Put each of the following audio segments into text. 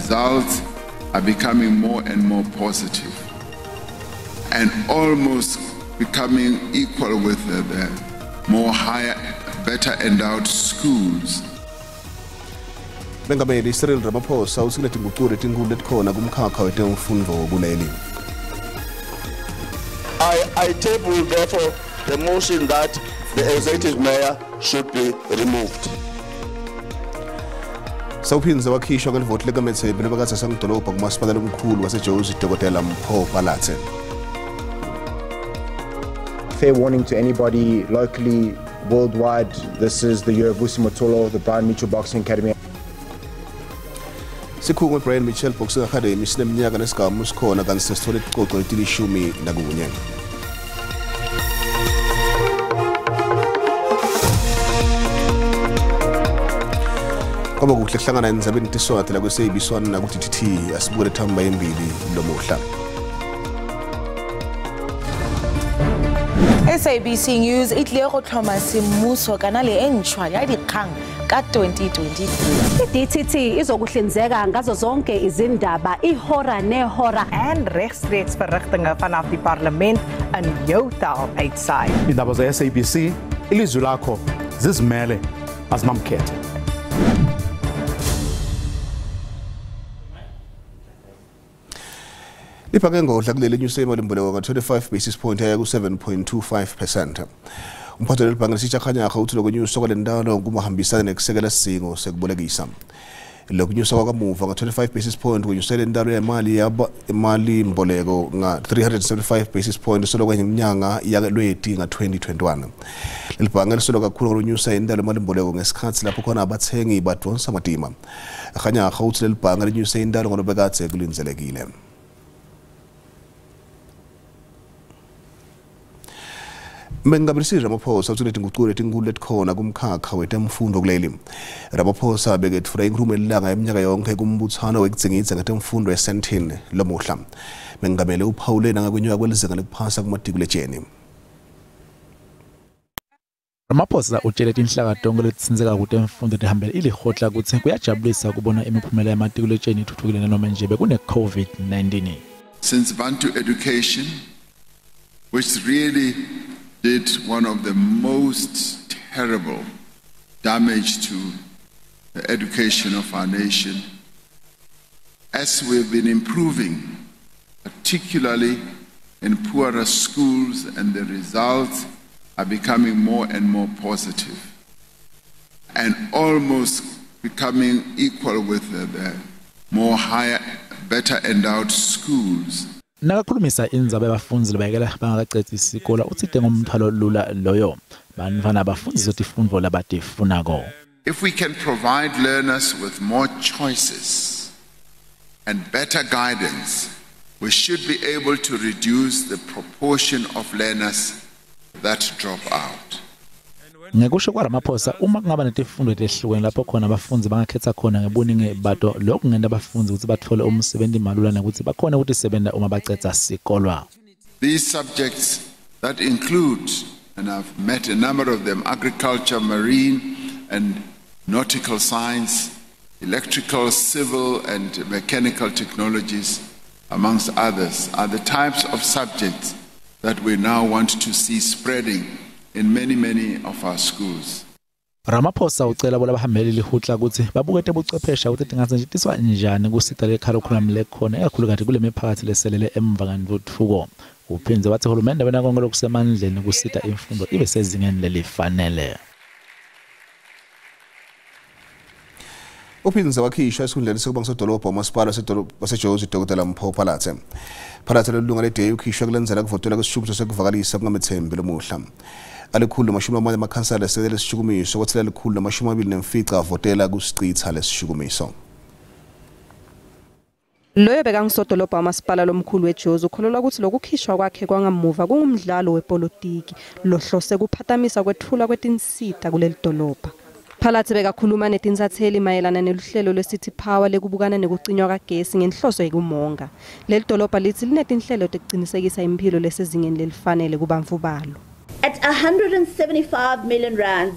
results are becoming more and more positive and almost becoming equal with the more higher, better endowed schools. Mengameli Cyril Ramaphosa utsi kunetingucuko letinkulu letikhona kumkhakha wetemfundvo kuleli. I table therefore the motion that the executive mayor should be removed. Sawuphindze wakhishwa ngelivoti lekaMetsebi nobekatse sangidolobha kumasipala lomkhulu waseJozi Dr. Mpho Phalatse. Fair warning to anybody locally, worldwide, this is the year of Vusi Motolo, the Brian Mitchell Boxing Academy. Sikhungo Brian Mitchell Boxing Academy sineminyaka nesigamu sikhona kanti sesithole ticoco letilishumi nakunye. Kwaba kuhle kuhlangana endzabeni tiswati la kweseyibiswana naku-DTT asibukele thamba embili lomuhla. SABC News e tlile go tlhoma semmuso kanale e ntšhwa ya dikgang ka 2023. I-DTT izokuhlinzeka ngazo zonke izindaba ihora nehora en regstreeks verrigtinge vanaf die parlement in jou taal uitsaai. Indaba ze-SABC, ilizwi lakho zizimele azinamkhethe. Libhange ngodla kuleli nyuse imalimboleko nga-25 basis point yaya ku-7.25%. Umphathi welibhange Lesetja Kganyago uthi lokunyuswa kwale ntalo kumahambisana nekusekela sidzingo sekubolekisa. Lokunyuswa kwakamuva nga-25 basis point kunyusele intalo yemali imalimboleko nga-375 basis point solo kwenyanga yaLweti nga-2021. Leli bhange lisolo kakhulu ngolunyusa intalo yemalimboleko ngesikhatsi lapho khona abathengi badonsa matima. Kganyago uthi leli bhange linyuse intalo ngoba bekadze kulindzelekile. Mengameli Cyril Ramaphosa utsi kunetingucuko letinkulu letikhona kumkhakha wetemfundvo kuleli. Ramaphosa beketfula inkhulumo yelilanga yeminyaka yonke kumbutsano wekudzingidza ngetemfundvo eSandton lomuhla. Mengameli uphawule nangekwenyuka kwelizinga lekuphasa kumatikuletjeni. Ramaphosa utshele tinhlaka tonkhe letitsintseka kutemfundvo tihambele ilihhotla kutsi kuyajabulisa kubona imiphumela yamatikuletjeni itfutfukile nanoma nje bekune-COVID-19. Since Bantu education, which really did one of the most terrible damage to the education of our nation, as we've been improving, particularly in poorer schools, and the results are becoming more and more positive and almost becoming equal with the more higher, better endowed schools. Nakakhulumisa indzaba yabafundzi labayekela bangakacedzi isikolo utsite ngumthwalo lula loyo bantfwana bafundziswe tifundvo labatifunako. If we can provide learners with more choices and better guidance, we should be able to reduce the proportion of learners that drop out. Ngekusho kwaRamaphosa uma kungaba netifundo letehlukene lapho khona abafundzi bangakhetha khona ngebuningi bato lokhu kungenta abafundzi ukuthi bathole umsebenzi malula nokuthi bakhone ukutisebenta uma bacedza sikolwa. These subjects that include, and I've met a number of them, agriculture, marine and nautical science, electrical, civil and mechanical technologies, amongst others, are the types of subjects that we now want to see spreading in many, many of our schools. Ramaphosa ucela labahambele lihutla ukuthi babukete buchwephesha ukuthi tingasetjentiswa njani kusita le curriculum lekhona ikakhulukati kule miphakathi leselele emva ngentuthuko. Uphindze wathi uhulumende wena konke lokusemandleni kusita imfundo ibe sezingeni lelifanele. Uphindze wakhishwa esikhundleni sekuba ngusodolobha umasipala waseJozi Dr. Mpho Phalatse. Phalatse lelunga le-DA ukhishwa kulenzela kuvotela kwesishukumiso sekuvakalisa kungamethembi lomuhla. 140 amakhansela esekele lesishukumiso kwathi 125 avotela kusicitha lesishukumiso. Loyo bekangusodolobha wamasipala lomkhulu weJozi ukholelwa ukuthi lokukhishwa kwakhe kwangamuva kungumdlalo wepolitiki lohlose kuphatamisa kwetfulwa kwetinsita kuleli dolobha. Phalatse bekakhuluma netinsatseli mayelana neluhlelo lwe-City Power lekubukana nekucinywa kagesi ngenhloso yekumonga. Leli dolobha litsi linetinhlelo tekucinisekisa imphilo lesezingeni lelifanele kubantfu balo. At 175 million rands,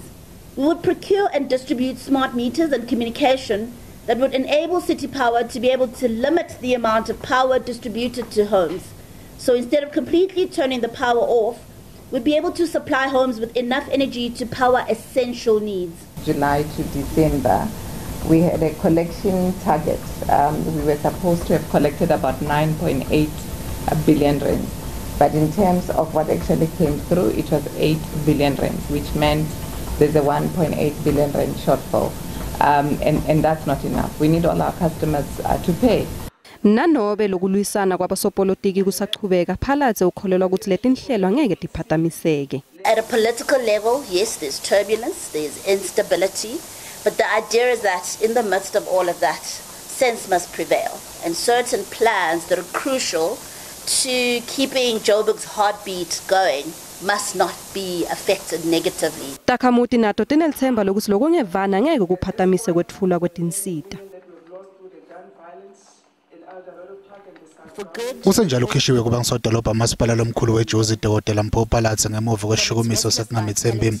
we would procure and distribute smart meters and communication that would enable City Power to be able to limit the amount of power distributed to homes. So instead of completely turning the power off, we'd be able to supply homes with enough energy to power essential needs. July to December, we had a collection target. We were supposed to have collected about 9.8 billion rand. But in terms of what actually came through, it was 8 billion rand, which meant there's a 1.8 billion rand shortfall. And that's not enough. We need all our customers to pay. Nanobe lokulwisana kwabasopolitiki kusachubeka, Phalatse ukholelwa ukuthi letinhlelo angeke tiphatamiseke. At a political level, yes, there's turbulence, there's instability, but the idea is that in the midst of all of that, sense must prevail, and certain plans that are crucial to keeping Joburg's heartbeat going must not be affected negatively. Takhamuti nato tinelithemba lokuthi lokungevana ngeke kuphatamise kwetfulwa kwetinsita. Kusenjalo ukhishiwe kuba ngisodolobha masipala lomkhulu weJozi Dr. Mpho Phalatse ngemuva kweshukumiso sekungamethembi.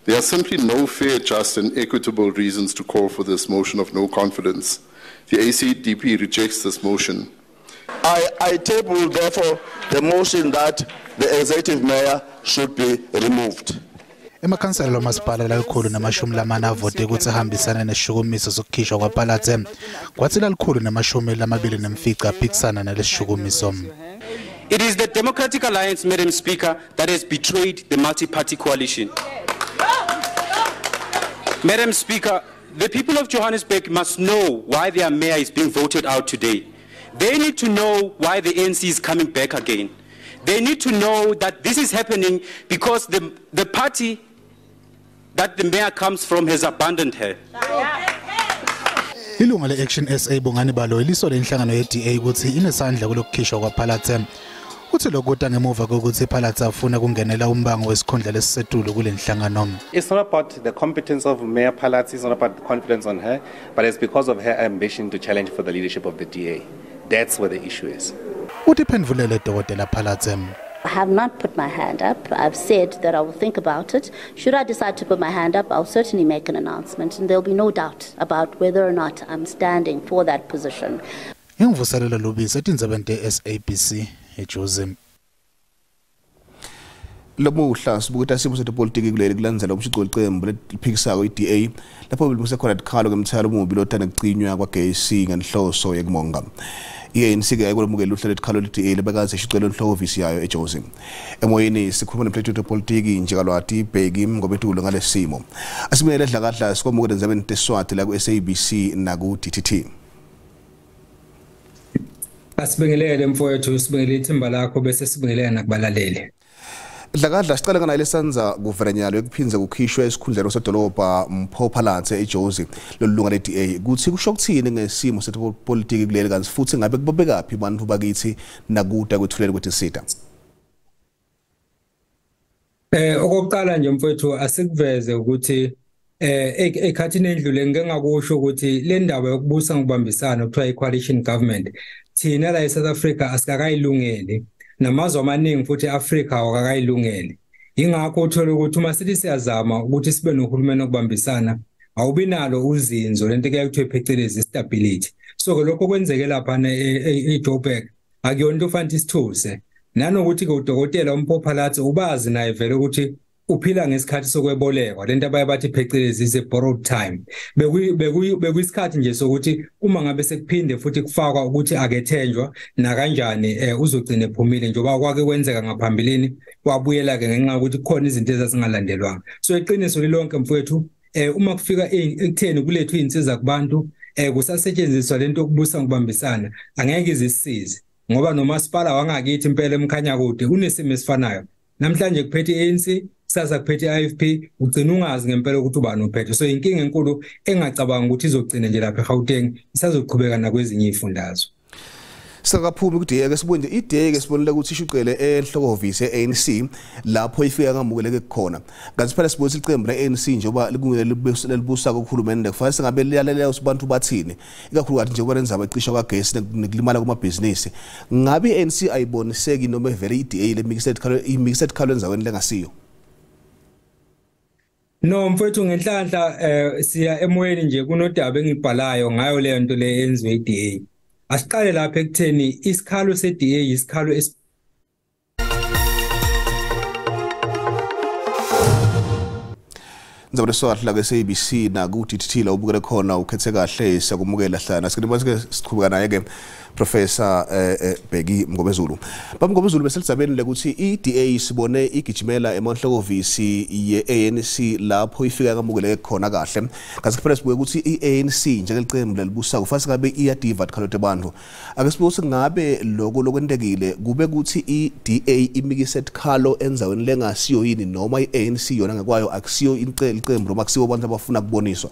There are simply no fair, just and equitable reasons to call for this motion of no confidence. The ACDP rejects this motion. I table therefore the motion that the executive mayor should be removed. Emakhansela lomasipala lalikhulu namashumi lamane avote ukuthi ahambisane nesishukumiso sokukhishwa kwaPhalatse, kwathi lalikhulu namashumi lamabili nemfica aphikisana nalesishukumiso. It is the Democratic Alliance, Madam Speaker, that has betrayed the multi-party coalition. Madam Speaker, the people of Johannesburg must know why their mayor is being voted out today. They need to know why the ANC is coming back again. They need to know that this is happening because the party that the mayor comes from has abandoned her. Ilunga le-Action SA Bongani Baloyi lisole inhlangano ye-DA ukuthi inesandla kulokukhishwa kwaPhalatse. Uthi lokuta ngemuva kokuthi Phalatse afuna kungenela umbango wesikhundla lesisetulu kule nhlangano. It's not about the competence of Mayor Phalatse, it's not about the confidence on her, but it's because of her ambition to challenge for the leadership of the DA. That's where the issue is. Uthi phendvulele Dr. Phalatse. I have not put my hand up. I've said that I will think about it. Should I decide to put my hand up, I'll certainly make an announcement, and there'll be no doubt about whether or not I'm standing for that position. Imvuselelo Lubisi etindzabeni te-SABC eJozi. Lomuhla sibuka isimo sepolitiki kuleli kulandzela umshico welicembu leliphikisako i-DA lapho belibuse khona tikhalo ngemthalo omubi lotana kucinywa kwagesi ngenhloso yekumonga. I-ANC ke ayikwemukela uhlelo letikhalo le-DA lebekaze ishicelo enhlokovisi yayo eJozi. Emoyeni sikhuluma nemthetho wepolitiki njengalwati Bheki Mngometulu ngalesimo. Asimele Dlakadla sikwamukele endzabeni teSwati la ku-SABC naku-DTT. Asibingelele mfowethu, sibingelele ithimba lakho bese sibingelele nakubalaleli. Dlakadla sicala nganayo lesanza kuverenyalo ekuphinze kukhishwe esikhundleni sedolobha Mpho Phalatse eJozi lolunga le-DA kuthi kusho ukuthini ngesimo sepolitiki kuleli kanti futhi ngabe kubobekaphi abantu bakithi nakuda kwethulele kwethisita. Okokuqala nje mfowethu asikuveze ukuthi ekhathini endlule ngeke ngakusho ukuthi le ndaba yokubusa ngokubambisana okuthiwa i-coalition government thina la eSouth Africa asikakayilungeli, namazwe amaningi futhi eAfrika awakayilungeli. Ingakho uthola ukuthi uma sithi siyazama ukuthi sibe nohulumeni okubambisana awubi nalo uzinzo lento kuyaye kuthiwe phecelezi stability. So ke lokho kwenzeke lapha eJoburg akuyona into ofanele isithuse, nanokuthi ke udokotela uMpho Phalatse ubazi naye vele ukuthi uphila ngesikhathi sokwebolekwa, lento abaye bathi phecelezi is a borrowed time. Bekuyisikhathi nje sokuthi uma ngabe sekuphinde futhi kufakwa ukuthi akethenjwa na kanjani uzogcina ephumile njengoba kwake kwenzeka ngaphambilini wabuyela ke ngenxa yokuthi kukhona izinto ezazingalandelwanga. So iqiniso lilonke mfowethu, uma kufika ekutheni kulethwe insiza kubantu kusasetshenziswa lento yokubusa ngokubambisana angeke izisize, ngoba nomasipala wangakithi impela emkhanya kude unesimo esifanayo. Namhlanje kuphethe i-ANC, kusasa kuphethe i-IFP, ugcina ungazi ngempela ukuthi ubani uphethe. So inkinga enkulu engacabanga ukuthi izogcina nje lapha eGauteng, isazoqhubeka nakwezinye izifundazwe. Singakaphumi ku-DA ke sibone nje i-DA ke sibonile ukuthi ishuqele enhlokovisi ye-ANC lapho ifika ngamukeleke khona. Kanti phela sibone iqembu le-ANC njengoba lelibusa kuhulumende kufanele singabe liyalelela ukuthi abantu bathini, ikakhulukazi njengoba lenzaba ecishwa kwagesi nekulimala kumabhizinisi. Ngabe i-ANC ayiboniseki noma vele i-DA lemikise ikhalo enzaweni lengasiyo? No mfowethu, ngenhlanhla siya emoyeni nje kunodaba engibhalayo ngayo leyo nto le enziwe iDA. Asiqale lapha ekutheni isikhalo seDA isikhalo Ndzaba leswahla ke SABC na ku DTT la ubukele khona ukhethe kahle siyakumukela hlana sikubona siqhubeka naye ke Professor Bheki Mngomezulu. Baba Mngomezulu, beselidzabeni lekuthi iDA sibone igijimela emanhlokovisi ye-ANC lapho ifika kamukeleke khona kahle. Kaze kuphela sibuke ukuthi iANC njengelicembu lelibusa kufanele ngabe iyadiva tikhalo bantu. Ake sibuke ukuthi ngabe lokho lokwentekile kube ukuthi iDA imikise tikhalo endzaweni lengasiyo yini noma iANC yona ngekwayo akusiyo ilicembu noma akusiyo abantu abafuna kuboniswa.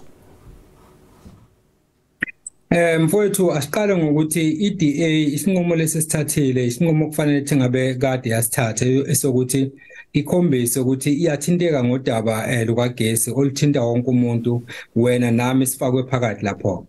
Mfowethu, asiqale ngokuthi iDA isinqumo lesisithathile isinqumo kufanele ukuthi ngabe kade yasithatha esokuthi ikhombise ukuthi iyathinteka ngodaba lukagesi oluthinta wonke umuntu, wena nami sifakwe phakathi lapho.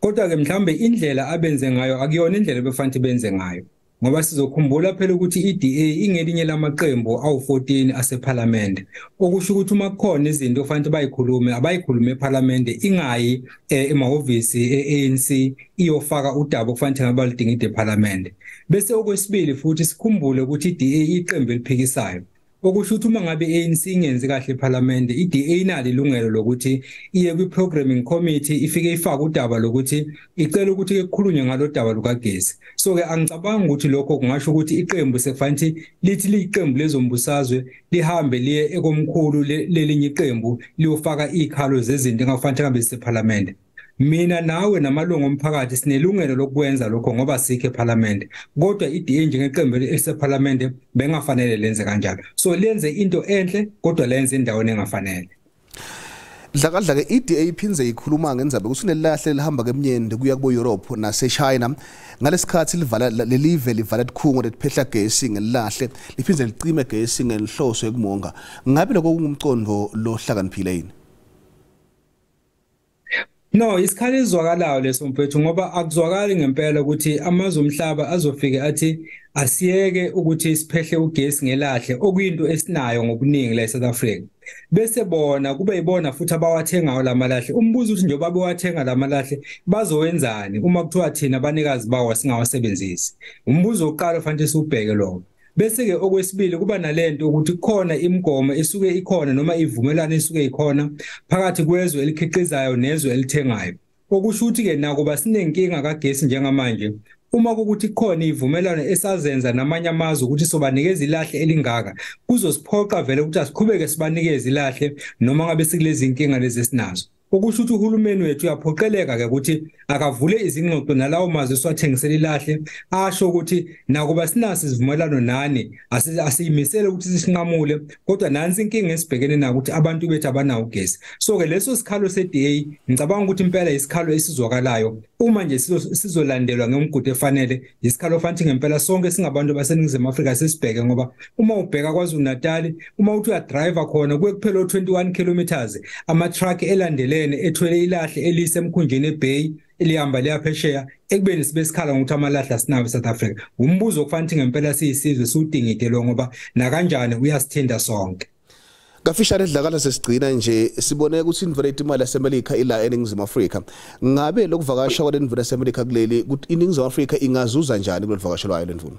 Kodwa ke mhlambe indlela abenze ngayo akuyona indlela befanele benze ngayo, ngoba sizokhumbula phela ukuthi iDA ingelinye lamaqembu awu14 aseParliament, okusho ukuthi uma kukhona izinto ofanele bayikhulume abayikhulume eParliament, ingayi emahhovisi eANC iyofaka udaba okufanele ngabalidingide eParliament. Bese okwesibili futhi sikhumbule ukuthi iDA iqembu eliphikisayo, okusho ukuthi uma ngabe iANC ingenzi kahle eParliament, iDA inalo ilungelo lokuthi iye kwi-programming committee ifike ifake udaba lokuthi icela ukuthi kukhulunywe ngalo daba lukagesi. So ke angicabangi ukuthi lokho kungasho ukuthi iqembu sekufanele lithi liyiqembu lezombusazwe lihambe liye ekomkhulu lelinye iqembu liyofaka izikhalo zezinto engafanele ngabe ziseParliament. Mina nawe namalungu omphakathi sinelungelo lokwenza lokho ngoba sikho eParliament, kodwa iDA njengeqembu eliseParliament bengafanele lenze kanjalo. So lenze into enhle kodwa lenze endaweni engafanele. Dlakadla ke iDA iphinze ikhuluma ngendzaba ukuthi unelahle lihamba kemnyende kuya kubo Europe nase China ngalesikhathi livala lelive livala tikhungo letiphehla gesi ngelahle liphinze licime gesi ngenhloso yekumonga. Ngabe lokho kungumcondo lohlakaniphile yini? No, isikhalo esizwakalayo leso mfethu, ngoba akuzwakali ngempela ukuthi amazwe omhlaba azofike athi asiyeke ukuthi siphehle ugesi ngelahle, okuyinto esinayo ngobuningi la eSouth Africa. Bese bona kube yibona futhi abawathengayo lamalahle. Umbuzo uthi njengoba bewathenga lamalahle bazowenzani uma kuthiwa thina abanikazi bawo singawasebenzisi? Umbuzo oqala fanele siubheke lokho. Bese ke okwesibili kuba nalento ukuthi kukhona imigomo esuke ikhona noma ivumelwano esuke ikhona phakathi kwezwe elikhiqizayo nezwe elithengayo. Okusho ukuthi ke nakuba sinenkinga kagesi njengamanje, uma kukuthi khona ivumelwano esazenza namanye amazwe ukuthi sobanikeza ilahle elingaka, kuzosiphoqa vele ukuthi asiqhubeke sibanikeze ilahle noma ngabe sikulezi inkinga lezi esinazo. Okusho ukuthi uhulumeni wethu uyaphoqeleka ke ukuthi akavule izingxoxo nalawo mazwe siwathengisela ilahle, asho ukuthi nakuba sinaso isivumelwano nani asiyimisele ukuthi sisinqamule, kodwa nansi inkinga esibhekene nayo ukuthi abantu bethu abanawo ugesi. So ke leso sikhalo seDA ngicabanga ukuthi impela isikhalo esizwakalayo uma nje sizolandelwa ngemigudu efanele, isikhalo fanele ngempela sonke singabantu baseNingizimu Afrika sisibheke, ngoba uma ubheka KwaZulu Natal uma uthi uyadrive khona kuye kuphela 21 kilometers ama-truck elandelene ethwele ilahle elise emkhunjini eBay elihamba liyaphesheya, ekubeni sibe sikhala ngokuthi amalahle asinawo eSouth Africa. Umbuzo okufanele ngempela siyisizwe siwudingide lo, ngoba nakanjani uyasithinta sonke. Kafishane edlakala sesigcina nje sibone ukuthi indvuna yetimali yaseMelika ila eNingizimu Afrika. Ngabe lokuvakasha kwalendvuna yaseMelika kuleli ukuthi iNingizimu Afrika ingazuza njani kulolu vakasho lwayo lendvuna?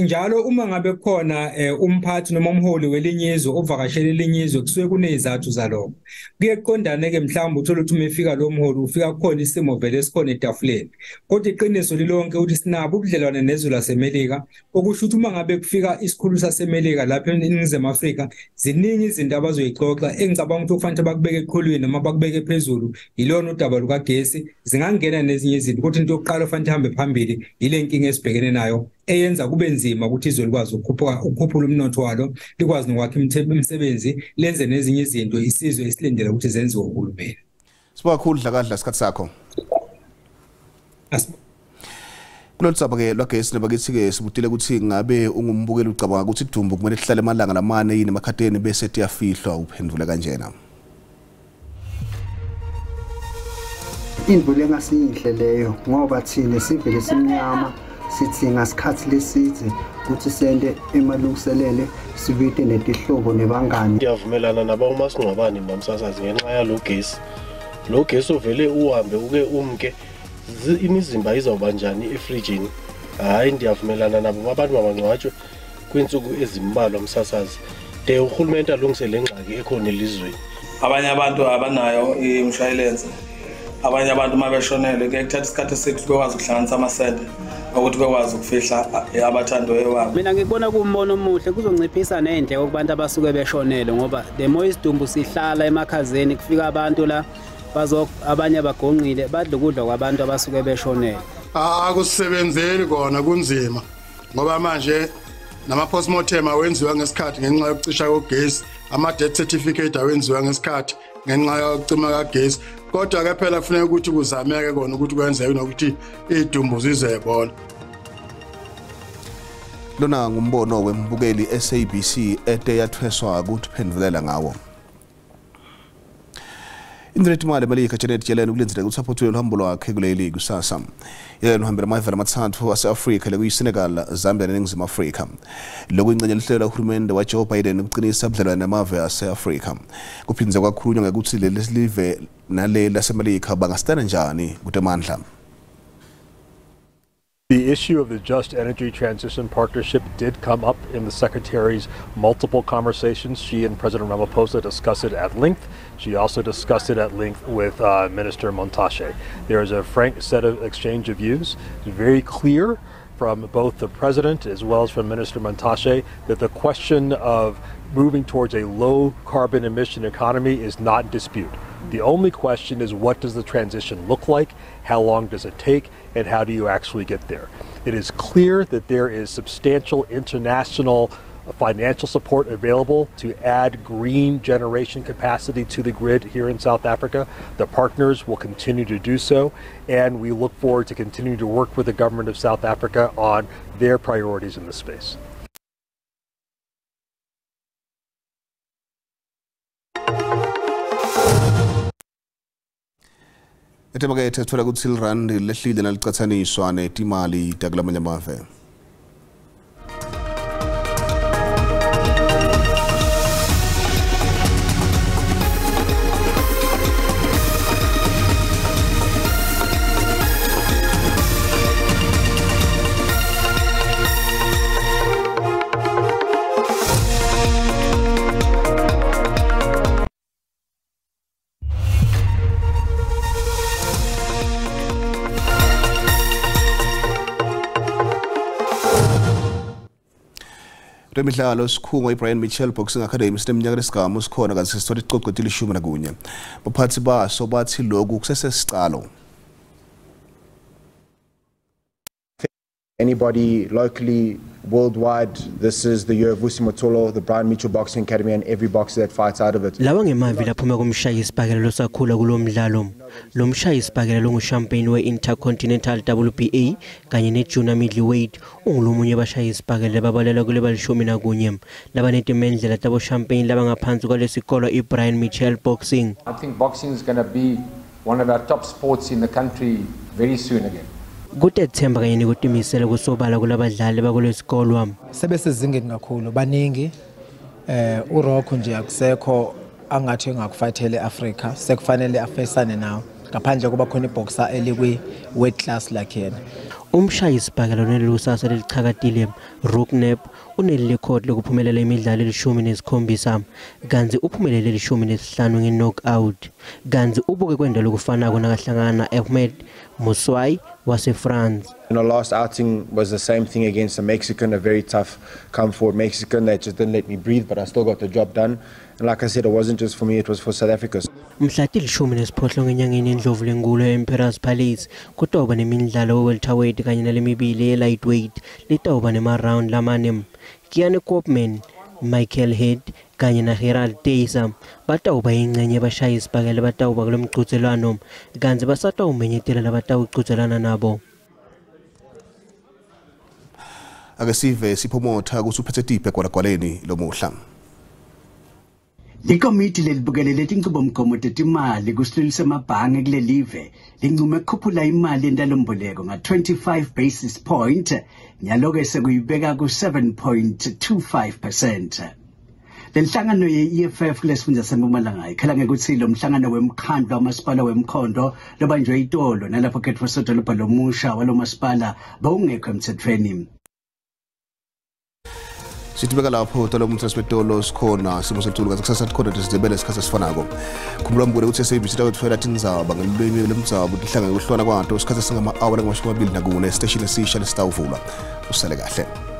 Njalo uma ngabe khona umphathi noma umholi welinye izwe ovakashela elinye izwe kusuke kunezizathu zalokho. Kuye kuqondane ke mhlawumbe uthola ukuthi uma efika lo mholi ufika khona isimo vele esikhona etafuleni. Kodwa iqiniso lilonke ukuthi sinabo ubudlelwane nezwe laseMelika, okusho ukuthi uma ngabe kufika isikhulu saseMelika lapha eNingizimu Afrika ziningi izinto abazoyixoxa engicabanga ukuthi kufanele bakubeke eqhulwini noma bakubeke phezulu yilona udaba lukagesi, zingangena nezinye izinto. Kodwa into yokuqala ofanele ihambe phambili ile nkinga esibhekene nayo eyenza kube nzima ukuthi izwe likwazi ukukhuphula umnotho walo, likwazi nokwakha imisebenzi, lenze nezinye izinto isizwe esilindele ukuthi zenziwe uhulumeni. Sibonga kakhulu Dlakadla isikhathi sakho. Kulolu dzaba ke lwagesi nebakithi ke sibutile ukuthi ngabe ungumbukeli ucabanga ukuthi idumbu kumele lihlale emalanga lamane yini emakhateni bese tiyafihlwa, uphendule kanjena. Into lengasiyinhle leyo ngoba thina sivele simnyama sithi ngasikhathi lesithe Ukuthi sende emalungiselele sibite netihlobo nebangani. Ngiyavumelana nabo umasingcwabane namsasazi ngenxa yalogesi. Lo gesi ovele uhambe uke umke imizimba izawuba njani efrijini. Hayi ndiyavumelana nabo abantu mabangcwatshwe kwiintsuku ezimbalwa msasazi. De urhulumente alungise le ngxaki ekhona elizweni. Abanye abantu abanayo imshwayilense. Abanye abantu mabeshonele kuye kuthatha isikhathi eside bekwazi ukuhlanganisa amasende ukuthi bekwazi ukufihla abathandiweyo babo. Mina ngikubona kuwumbono omuhle, kuzonciphisa ney'ndleko kubantu abasuke beshonele ngoba the more isidumbu sihlala emakhazeni kufika abantu la abanye abagonqile badla ukudla kwabantu abasuke beshonele. Akusebenzeli kona kunzima ngoba manje nama-postmortem awenziwa ngesikhathi ngenxa yokucisha kogesi, ama-death certificate awenziwa ngesikhathi ngenxa yokucima kagesi. Kodwa ke phela kufuneka ukuthi kuzameke kona ukuthi kwenzeke nokuthi idumbu zizebona. Lona ngumbono wembukeli SABC ete yathweswa ukuphendulela ngawo. Induna imali Melika Janet Yellen ukulindzeleke ukuthi aphothule uhambo lwakhe kuleli kusasa. Yellen uhambela amave amathathu ase-Afrika lekuyi-Senegal, Zambia neNingizimu Afrika. Lokhu ingxenye lihlelo lahulumende wa-Joe Biden ukuqinisa ubudlelwane namave ase-Afrika. Kuphindze kwakhulunywa ngekuthi leli live naleli laseMelika bangasitana njani kutemandla. The issue of the Just Energy Transition Partnership did come up in the Secretary's multiple conversations. She and President Ramaphosa discussed it at length. She also discussed it at length with Minister Mantashe. There is a frank set of exchange of views. It's very clear from both the President as well as from Minister Mantashe that the question of moving towards a low carbon emission economy is not in dispute. The only question is, what does the transition look like? How long does it take? And how do you actually get there? It is clear that there is substantial international financial support available to add green generation capacity to the grid here in South Africa. The partners will continue to do so, and we look forward to continuing to work with the government of South Africa on their priorities in this space. Etemakethe sithola ukuthi irandi lehlile nalicathaniswa netimali takulamanye amave. Remidlalo sikhungo iBrian Mitchell Boxing Academy sineminyaka lesigamu sikhona kanti sesithola icoco lishumi nakunye. Baphathi baso bathi lokhu kusesesicalo. Anybody locally, worldwide, this is the year of Vusi Motolo, the Brian Mitchell Boxing Academy, and every boxer that fights out of it. Lawa ngemavi laphuma kumshayi isibhakela losakhula kulo mdlalo. Lo mshayi isibhakela longushampeni we-Intercontinental WBA kanye ne-Junior Middleweight ungulomunye bashayi isibhakela babalelwa kule balishumi nakunye. Labanetimendlela tabo champagne labangaphansi kwalesikolo iBrian Mitchell Boxing. I think boxing is going to be one of our top sports in the country very soon again. Kutethemba kanye nekutimisela kusobala kulabadlali bakulesikolwa. Sebesezingeni kakhulu baningi uRocco nje akusekho angathi engakufathele eAfrica, sekufanele afesane nawo ngaphandle kuba khona iboxer elikwi weight class lakhe yena. Umshayi isibhakela onelusasa lelichakatile Rooknap unelirekhodi lokuphumelela imidlalo eli-17 kanti uphumelele eli-15 nge-knockout kanti ubuke kwenda lokufanako nakahlangana na-Ahmed Muswai wase-France. In our last outing was the same thing against a Mexican, a very tough come forward Mexican that just didn't let me breathe, but I still got the job done. And like I said, it wasn't just for me, it was for South Africa. Mhla ti-18 enyangeni yeNdlovu lenkulu e-Emperors Palace kutawuba nemidlalo we-welterweight kanye nalemibili ye-lightweight letawuba nema-round lamane. Kiane Koopman, Michael Head kanye na-Gerald Teysa batawuba yingxenye yabashayi isibhakela batawuba kulo mqhudelwano kanti basatawumenyetela labatawuqhudelana nabo. Ake sive siphomotha ukuthi uphethe tiphe gwalagwaleni lomuhla. Likomiti lelibukelele tinchubomgomo tetimali kusililo semabhange kulelive lincume kukhuphula imali yentalomboleko nga-25 basis point, nyalo-ke sekuyibeka ku-7.25%. Lenhlangano ye-EFF kulesifundza seMpumalanga ikhala ngekutsi lo mhlangano wemkhandlu wamasipala wemkhondo lobanjwe itolo nalapho khetfwa sodolobha lomusha walo masipala bowungekho emtsetfweni. Sithibeka lapho tolo umthetho wetolo sikhona simo selitulu kathi kusasa sikhona sizibele isikhathi esifanako. Khumbula mbule ukuthi SABC itawutfela tindzaba ngelulwimi lomdzabu tihlangane kuhlwana kwanto isikhathi esingama-awa langama-24 esiteshini esisha lesitawuvulwa. Usale kahle.